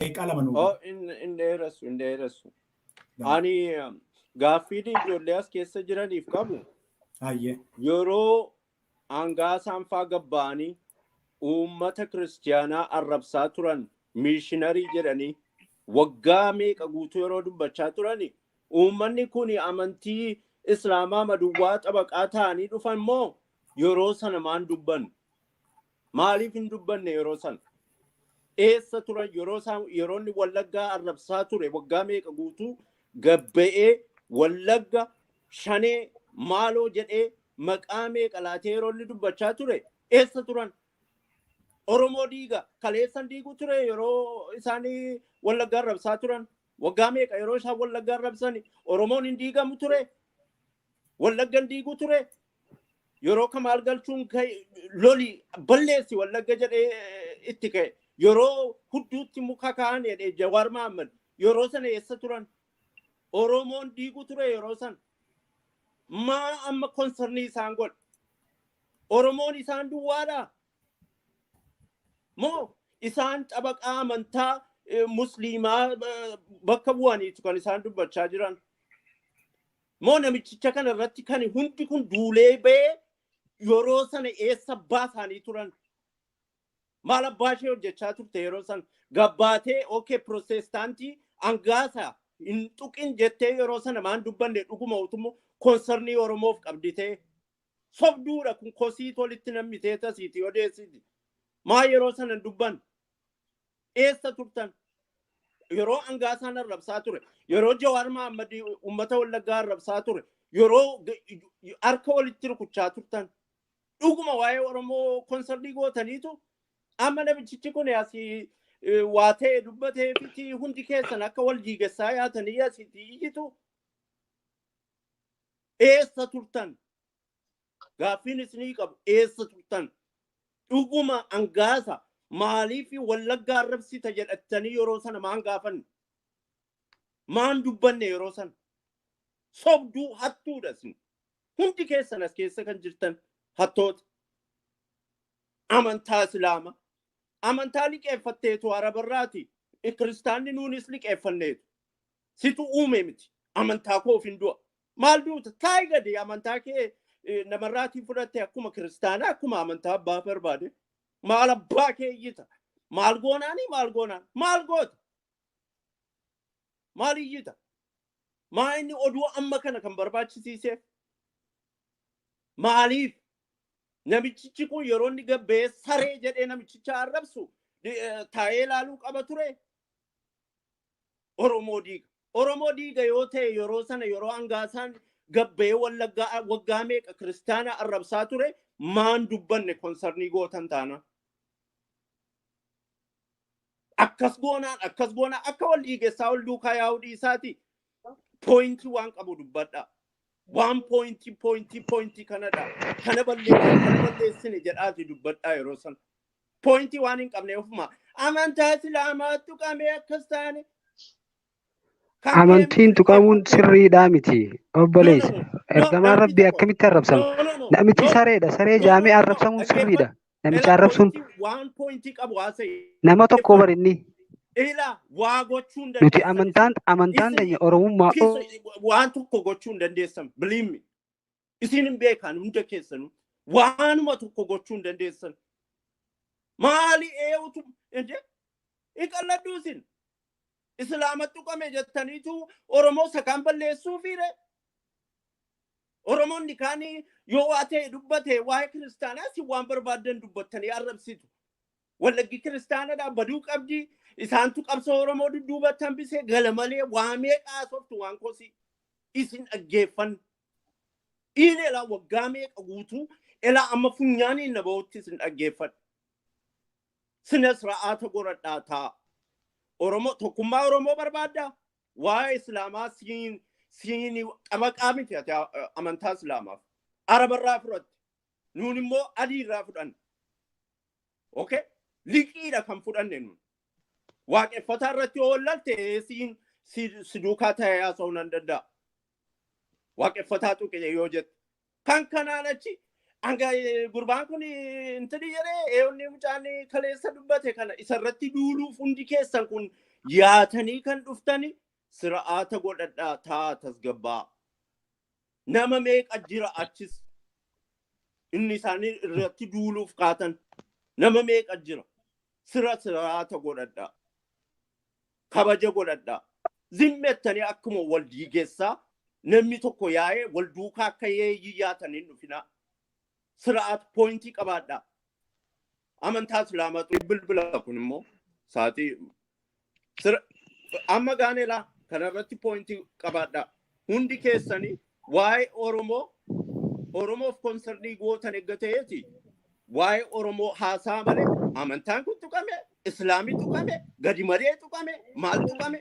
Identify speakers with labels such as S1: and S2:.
S1: Daqiiqaa 2 nuu
S2: Oh,
S1: kenni.
S2: hin dheeressu, hin dheeressu. Ani gaaffiin ijoollee as keessa jiraniif qabu yeroo hangaasaan faa gabba'anii uummata kiristiyaanaa arrabsaa turan, missionarii jedhanii waggaa meeqa guutuu yeroo dubbachaa turani, uummanni kun amantii islaamaa maduwwaa xabaqaa ta'anii dhufan moo yeroo sana maan dubbannu? Maaliif hin dubbanne yeroo sana? Eessa turan yeroo isaan, yeroo inni Wallaggaa arrabsaa ture, waggaa meeqa guutuu gabba'ee Wallagga shanee maaloo jedhee maqaa meeqa laatee yeroo inni dubbachaa ture eessa turan? Oromoo diiga kaleessan diiguu ture yeroo isaanii Wallaggaa arrabsaa turan. Waggaa meeqa yeroo isaan Wallaggaa arrabsan Oromoon hin diigamu ture? Wallaggan diiguu ture? Yeroo Kamaal Galchuun loli balleessi Wallagga jedhee itti ka'e. Yeroo hudduutti muka kaa'an jedhee Jawaar Mahaammad yeroo sana eessa turan? Oromoon diiguu ture yeroo sana. Maa amma concernii isaan godhe? Oromoon isaan duwwaadhaa? Moo isaan xabaqaa amantaa musliimaa bakka bu'aniitu kan isaan dubbachaa jiran? Moo namichicha kana irratti kan hundi kun duulee ba'ee yeroo sana eessa abbaa isaanii turan? Maal abbaa ishee hojjechaa turte yeroo sana? Gabbaatee okay, pirootestaantii angaasa hin tuqin jettee yeroo sana maan dubbanne? Dhuguma utummoo concernii Oromoof qabditee sobduudha kun, kosii tolitti namni teetasiiti odeessiti. Maa yeroo sana hin dubbanne? Eessa turtan? Yeroo angaasaan arrabsaa ture, yeroo Jawaar Mahaammad uummata Wallaggaa arrabsaa ture, yeroo harka walitti rukuchaa turtan. Dhuguma waa'ee Oromoo concernii gootaniitu amma namichichi kun asii waa ta'e dubbatee fi hundi keessan akka wal diigessaa yaatanii asitti iyyitu. Eessa turtan? Gaaffiin isinii qabu, eessa turtan? Dhuguma angaasa maaliif Wallaggaa arrabsita jedhattanii yeroo sana maan gaafanne? Maan dubbanne yeroo sana? Sobduu, hattuudha isin. Hundi keessan as keessa kan jirtan hattoota. Amantaa Islaamaa. Amantaa liqeeffatteetu Arabarraati. Kiristaanni nuunis liqeeffanneetu. Situ uume miti. Amantaa koof hin du'a. Maal duuta? Taa'i gadi, amantaa kee namarraatii fudhatte, akkuma kiristaanaa, akkuma amantaa abbaa barbaade. Maal abbaa kee iyyita? Maal goonaanii, maal goonaan? Maal goota? Maal iyyita? Maa inni oduu amma kana kan barbaachisiiseef? Maaliif? Namichichi kun yeroo inni gabbee saree jedhee namichicha arrabsu taa'ee ilaaluu qaba ture. Oromoo diiga. Oromoo diiga yoo ta'e, yeroo sana yeroo hangaasaan gabbee Wallaggaa waggaa meeqa kiristaana arrabsaa ture maan dubbanne, concernii gootan taana? Akkas goonaan, akkas goonaan, akka wal dhiigessaa wal duukaa yaa'uu dhiisaati. Pointii waan qabu dubbadha. Waan pointii pointii pointii kanadha. Kana balleessine, kana balleessine jedhaati dubbadhaa yeroo sana. Pointii waan hin qabne ofuma. Amantaa Islaamaatti tuqamee akkas taane.
S3: Amantiin tuqamuun sirriidhaa miti. Obboleessa. Ergamaan Rabbii akkamitti arrabsama? Namichi sareedha. Saree jaamee arrabsamuun sirriidha. Namicha arrabsuun
S2: Waan pointii qabu haasa'e.
S3: nama tokko bar inni.
S2: Ilaa, waa gochuu hin
S3: Nuti
S2: dandeessan.
S3: amantaan teenya Oromummaa
S2: Waan tokko gochuu hin dandeessan. Believe me. Isin hin beekan hunda keessanuu. Waanuma tokko gochuu hin dandeessan. Maali eewutu inde? Hin qalladhuu isin. Islaama tuqame jettaniitu Oromoo sakaan balleessuu fiire. Oromoonni kaanii yoo waa ta'e dubbate waa'ee kiristaanaa isin waan barbaaddan dubbattanii arrabsitu. Wallaggi kiristaanadha, baduu qabdi. Isaantu qabsoo Oromoo dudduubatti hambisee gala malee waa meeqa haasoftu, waan kosii isin dhaggeeffannu. Dhiin elaa waggaa meeqa guutuu elaa amma funyaaniin na bahutti isin dhaggeeffadhu. Sina sira'aata godhadhaa ta'a. Oromoo, tokkummaa Oromoo barbaaddaa? Waa'ee Islaamaa siin xabaqaa miti ati amantaa Islaamaaf. Arabarraa fudhatte. Nuun immoo adii irraa fudhanne. Okay? Liqiidha kan fudhanne nuun. Waaqeffataa irratti yoo wallalte siin si duukaa ta'ee haasa'uu nan danda'a. Waaqeffataa tuqe yoo jette. Kan kanaan achi hanga gurbaan kun intini jedhee eewwanni mucaan kaleessa dubbate kana isarratti duuluuf hundi keessan kun Yaatanii kan dhuftani sira'aata godhadhaa, taa tasgabbaa. Nama meeqa jira achis inni isaanii irratti duuluuf kaatan? Nama meeqa jira? Sira'aata godhadhaa. Kabaja godhadhaa. Zimmettanii akkuma wal diigessaa namni tokko yaa'ee wal duukaa akka yeeyyii yaatanii dhufinaa. Sira'aata point qabaadhaa. Amantaa Islaamaatu bilbila kun immoo sa'aatii amma gaaneelaa kanarratti point qabaadhaa. Hundi keessanii waa'ee Oromoo, Oromoof concern gootan eegga ta'eeti waa'ee Oromoo haasaa malee amantaan kun tuqame, Islaamii tuqame, gadi maree tuqame, maal tuqame.